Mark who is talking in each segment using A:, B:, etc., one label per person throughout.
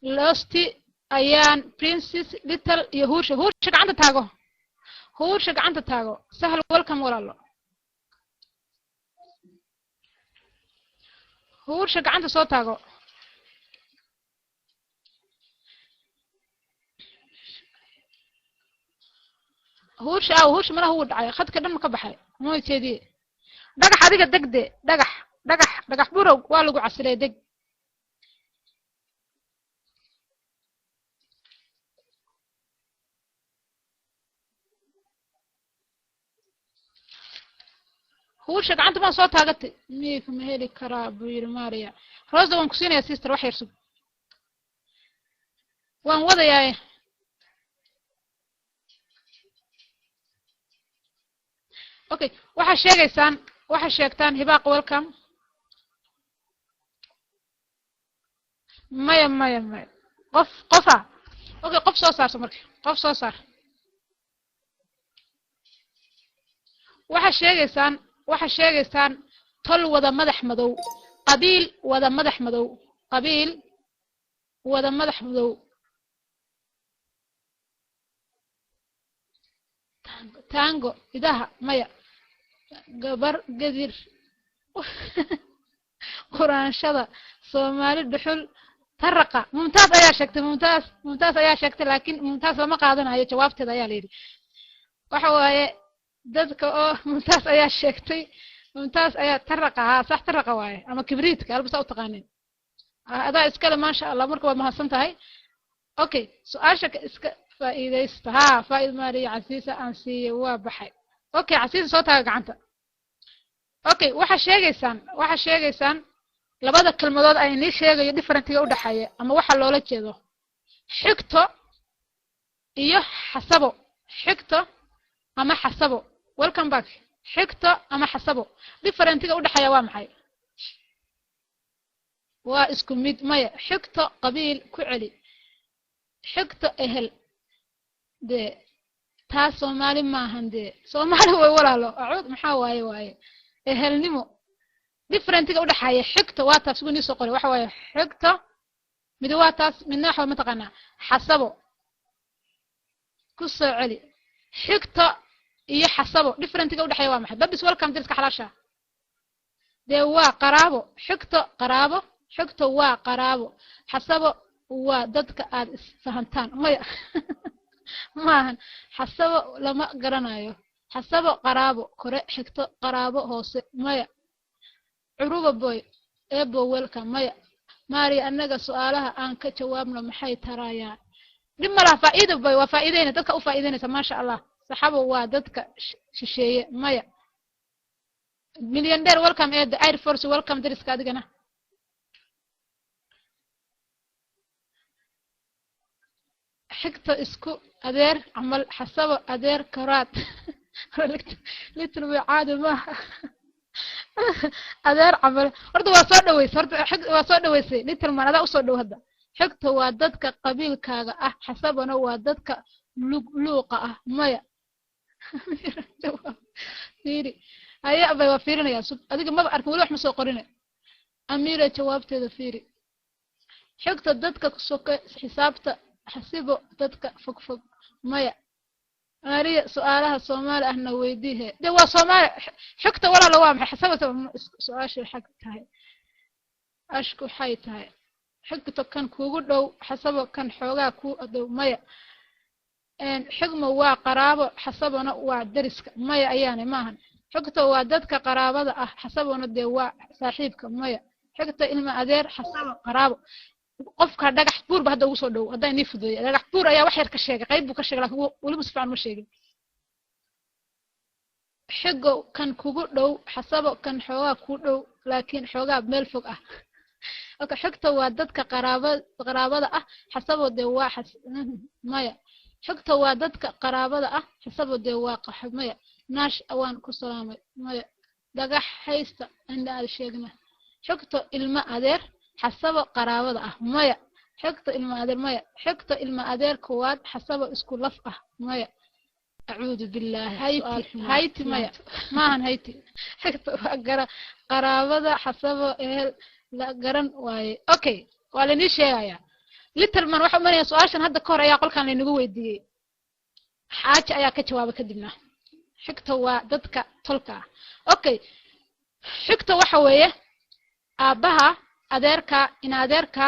A: Losti Ayaan, Princess Little iyo Huursha. Huursha gacanta taago, Huursha gacanta taago. Sahal, welcome walaalo. Huursha gacanta soo taago. Huursha aaw, Huursha malaha wuu dhacay, khadka dhan ma ka baxay, ma jeediye. Dhagax adiga degde, dhagax, dhagax, dhagax burow waa lagu casilay, deg. Huursha gacanta maan soo taagatay, miik ma heli karaa buu yidhi Maria Rosa. Waan ku siinayaa sister, wax yar sug, waan wadayaaye. Okay, waxaa sheegaysaan, waxaa sheegtaan. Hibaaq, welcome. Maya, maya, maya, qof qofa. Okay, qof soo saarto marka, qof soo saar. Waxaa sheegaysaan, waxaa sheegaysaan tol wada madax madow, qabiil wada madax madow, qabiil wada madax madow. Tango idaha, maya. Gabar gadir, quraanshada Soomaali, dhuxul, taraqa. Mumtaaz ayaa sheegtay, Mumtaaz, Mumtaaz ayaa sheegtay, laakiin Mumtaaz lama qaadanayo jawaabteeda ayaa la yidhi. Waxa waaye dadka oo Mumtaaz ayaa sheegtay, Mumtaaz ayaa taraqa. Haa, sax, taraqa waaye ama kibriidka halba saa u taqaanin. Adaa iskale, maasha Allah. Marka waa mahadsan tahay. Okay, su-aasha iska faa'iidaysta. Haa, faa'id Maariya Casiisa aan siiyey waa baxay. Okay, Casiisa soo taaga gacanta. Okay, waxaa sheegaysaan, waxaa sheegaysaan labada kelmadood ay inii sheegayo differentiga udhexeeya ama waxa loola jeedo xigto iyo xasabo. Xigto ama xasabo, welcome back. Xigto ama xasabo, differentiga udhexeeya waa maxay? Waa isku mid? Maya. Xigto qabiil ku celi, xigto ehel. Dee taas Soomaali maahan, dee Soomaali way walaalo. Acuud maxaa waaye? Waaye ehelnimo. Differentiga udhexeeya xigto waa taas ugu nii soo qoray. Waxa waaye xigto midi waa taas, midna waxa mataqaanaa xasabo. Ku soo celi, xigto iyo xasabo differentiga udhexeeya waa maxay? Babis, welcome. Diriska xalaasha dee waa qaraabo. Xigto qaraabo, xigto waa qaraabo, xasabo waa dadka aad isfahantaan. Maya, maahan xasabo, lama garanayo. Xasabo qaraabo kore, xigto qaraabo hoose. Maya. Curuba boy ebo, welcome. Maya Maria, annaga su-aalaha aan ka jawaabno maxay tarayaan? Dhib ma laha, faa'iida boy, waa faa'iideyna, dadka u faa'iideynaysa, maasha Allah. Saxabo waa dadka shisheeye. Maya. Millionaire, welcome. Eeda Air Force, welcome. Dariska adigana xigto isku adeer camal, xasabo adeer karaad. Little way caadi maaha, adeer camal. Horta waa soo dhaweysay, horta waa soo dhaweysay little man, adaa usoo dhow hadda. Xigta waa dadka qabiilkaaga ah, xasabana waa dadka lug luuqa ah. Maya, fiiri. Haya abay, waa fiirinaya sug, adiga maba arkin weli, wax ma soo qorine. Amira jawaabteeda fiiri. Xigta dadka soke xisaabta, xasibo dadka fog fog. Maya Maariya, su-aalaha Soomaali ahna weydiihe. De waa Soomaali. Xigta walaala waa maxay? Xasaba su-aasha xag tahay, ashku waxay tahay xigto kan kugu dhow, xasabo kan xoogaa ku dhow. Maya. Xigma waa qaraabo, xasabona waa deriska. Maya, ayaane maahan. Xigta waa dadka qaraabada ah, xasabona dee waa saaxiibka. Maya. Xigta ilma adeer, xasabo qaraabo. Qofka dhagax buur ba hadda ugu soo dhow, haddaa inii fududeeya. Dhagax buur ayaa wax yar ka sheegay, qayb buu ka sheegay, lakin weliba si fiican ma sheegin. Xigo kan kugu dhow, xasabo kan xoogaa ku dhow laakiin xoogaa meel fog ah. Okay, xigta waa dadka qaraaba qaraabada ah, xasabo dee waa xas. Maya. Xigta waa dadka qaraabada ah, xasabo dee waa qax. Maya. Naash, waan ku salaamay. Maya. Dhagax haysta indha aad sheegna. Xigto ilma adeer, xasabo qaraabada ah. Maya. Xigto ilma adeer. Maya. Xigto ilma adeer kowaad, xasabo isku laf ah. Maya. Acuudu billahi, hayti, hayti. Maya, maahan hayti. Xigto waa gara qaraabada, xasabo ehel la garan waaye. Okay, waa lainii sheegayaa. Little man waxa umanaya su-aashan hadda ka hor ayaa qolkan laynagu weydiiyey, xaaji ayaa ka jawaaba kadibna. Xigta waa dadka tolka ah. Okay, xigta waxa weeye aabbaha, adeerka, ina adeerka,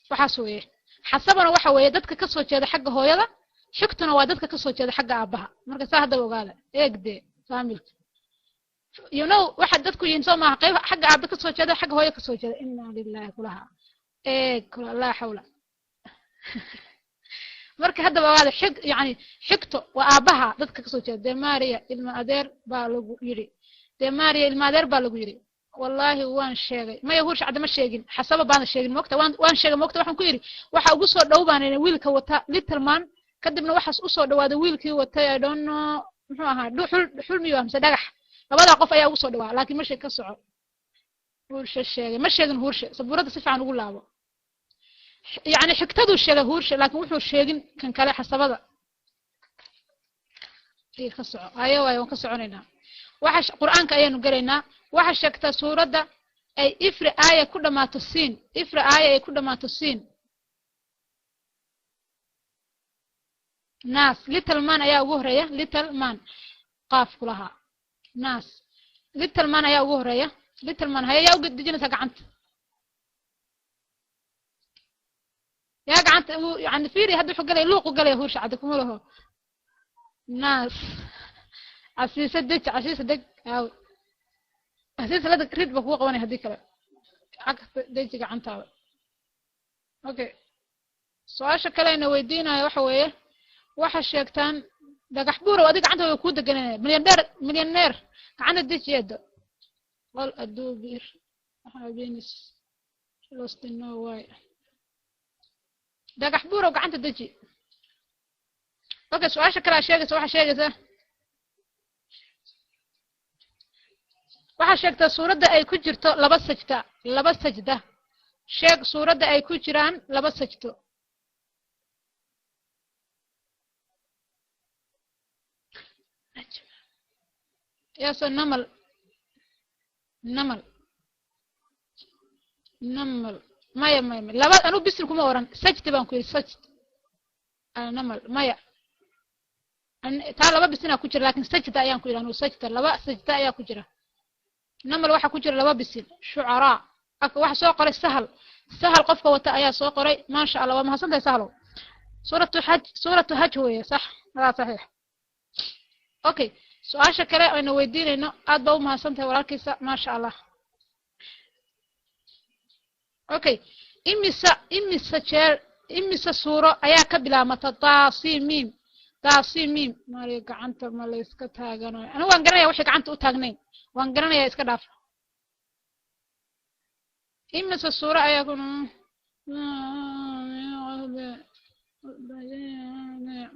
A: waxaas weeye. Xasabana waxa weeye dadka ka soo jeeda xagga hooyada, xigtuna waa dadka ka soo jeeda xagga aabbaha. Marka saa haddaba ogaada, eeg dee family-ka, waxaad dadku yihiin soo maaha qayb xagga aabe ka soo jeeda, xagga hooyo ka soo jeeda. Inna lillahi kulaha, eeg kula, laa xawla. Marka haddaba ogaada, xig yani xigto waa aabbaha dadka kasoo jeeda. Dee Maria ilma adeer baa lagu yidhi, dee Maria ilma adeer baa lagu yidhi. Wallaahi waan sheegay. Maya, Huursha Cadde ma sheegin, xasaba baana sheegin. Moogta waan sheegay, moogta waxaan ku yidhi waxa ugu soo dhow baan wiilka wata little man. Kadibna waxaas usoo dhawaaday wiilkii watay, I don't know muxuu ahaa, dhuxul, dhuxul miyo mise dhagax. Labadaa qof ayaa ugu soo dhawaa, laakiin ma sheeg. Ka soco. Huurshe sheegay, ma sheegin Huurshe. Sabuuradda si fiican ugu laabo. Yacni xigtaduu sheegay Huurshe, laakiin wuxuu sheegin kan kale, xasabada. Ka soco. Ayo waayo, waan ka soconaynaa. Waxa Qur'aanka ayaanu gelaynaa. Waxa sheegtaa suuradda ay ifri aaya ku dhammaato siin, ifri aaya ay ku dhammaato siin. Naas. Little man ayaa ugu horeeya. Little man qaaf ku lahaa. Naas, little man ayaa ugu horeeya. Little man, haya, yaa u dejinaysaa gacanta? Yaa gacanta yani fiiri, hadda wuxuu galaya luuqu galaya. Huursha Cadde kuma laho. Naas. Casiise dej, Casiise deg. Aawe Casiise? Lada rid ba kugu qabanaya haddii kale. Cagta deji gacantaada. Okay, su-aasha kalena weydiinayo waxa weeye, waxa sheegtaan Dhagax Buurow, adiga gacanta way kuu degananaya. Milyaneer, milyaneer, gacanta deji eedo. Qol aduubir habenis lost no way. Dhagax Buurow, gacanta deji. Okay, su-aasha kalea sheegaysa, waxaa sheegaysaa, waxaa sheegtaa suuradda ay ku jirto laba sajda. Laba sajda sheeg, suuradda ay ku jiraan laba sajdo. Yaso namal, namal, namal. Maya, maya, maya, laba anu bisil kuma oran. Sajdi baan ku yidhi, sajd. Namal maya, taa laba bisinaa ku jira, lakin sajda ayaan ku yidhi anu. Sajda, laba sajda ayaa ku jira. Namal waxaa ku jira laba bisin. Shucaraa waxa soo qoray Sahal. Sahal qofka wata ayaa soo qoray. Maasha Allah, waa mahadsantahay Sahalow. Suuratu Xaj, suuratu Haj weeye. Sax, hadaa saxiix. Okay, su-aasha kale aynu weydiinayno, aad baa u mahadsan tahay walaalkiisa, maasha Allah. Okay, imisa jeer, imisa suuro ayaa ka bilaabmata taasimiim? Taasimiim. Mari gacanta ma la iska taaganayo? Anigu waan garanaya waxay gacanta u taagnayn, waan garanaya, iska dhaaf. Imisa suuro ayaa ku?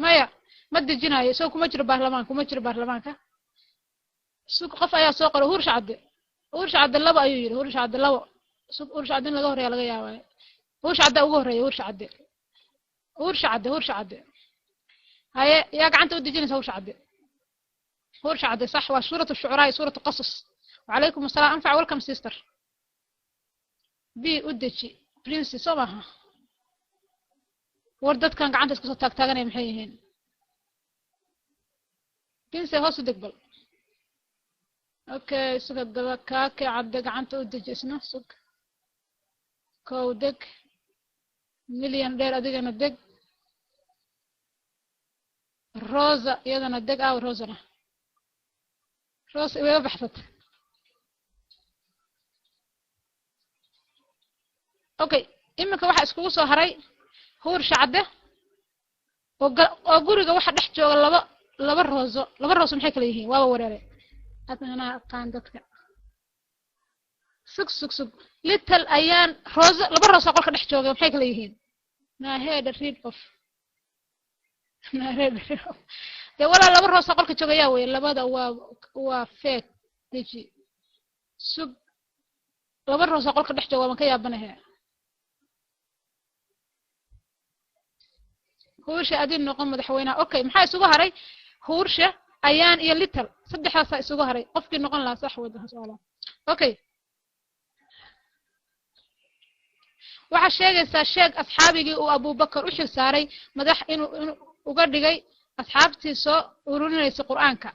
A: Maya, ma dejinayo, isagoo kuma jiro baarlamaanka, kuma jiro baarlamaanka. Sug, qof ayaa soo qoray. Huursha Cadde, Huursha Cadde labo ayuu yidhi. Huursha Cadde labo. Sug, Huursha Cadde in laga horreeya laga yaabaayo. Huursha Cadde ugu horreeya. Huursha Cadde, Huursha Cadde, Huursha Cadde. Haye, yaa gacanta u dejinaysa Huursha Cadde? Huursha Cadde, sax. Waa suuratu Shucuraa iyo suuratu Qasas. Wacalaykum asalaam, anfac. Welcome, sister. B u deji prince, soo maaha? War dadkan gacanta isku soo taagtaaganaya maxay yihiin? Prince, hoos u deg bal. Okay, sug haddaba. Kaake Cadde gacanta u deji isna. Sug, kow deg. Milyan dheer, adigana deg. Rosa iyadana deg. Aw Rosana, Rosa way baxsatay. Okay, iminka waxaa iskugu soo haray Huursha Cadde oo guriga waxa dhex jooga laba Rooso. Laba Rooso maxay kala yihiin? Waaba wareere, adnana aqaan dadka. Sug, sug, sug. Little ayaan Rooso, laba Rooso qolka dhex jooga maxay kala yihiin? Naaheedha read off, naaheedha read off. Dee walaa, laba Rooso qolka jooga yaa weye? Labada waa fake. Deji, sug. Laba Rooso qolka dhex jooga, waan ka yaabanahe. Huursha, adin noqon madaxweynaha. Okay, maxaa isugu haray? Huursha, Ayaan iyo Little, saddexdaasaa isugu haray qofkii noqon lahaa. Sax wada su'aalaha. Okay, Waxaa sheegaysaa, sheeg asxaabigii uu Abubakar u xil saaray madax inuu uga dhigay asxaabtii soo ururinaysa Qur'aanka.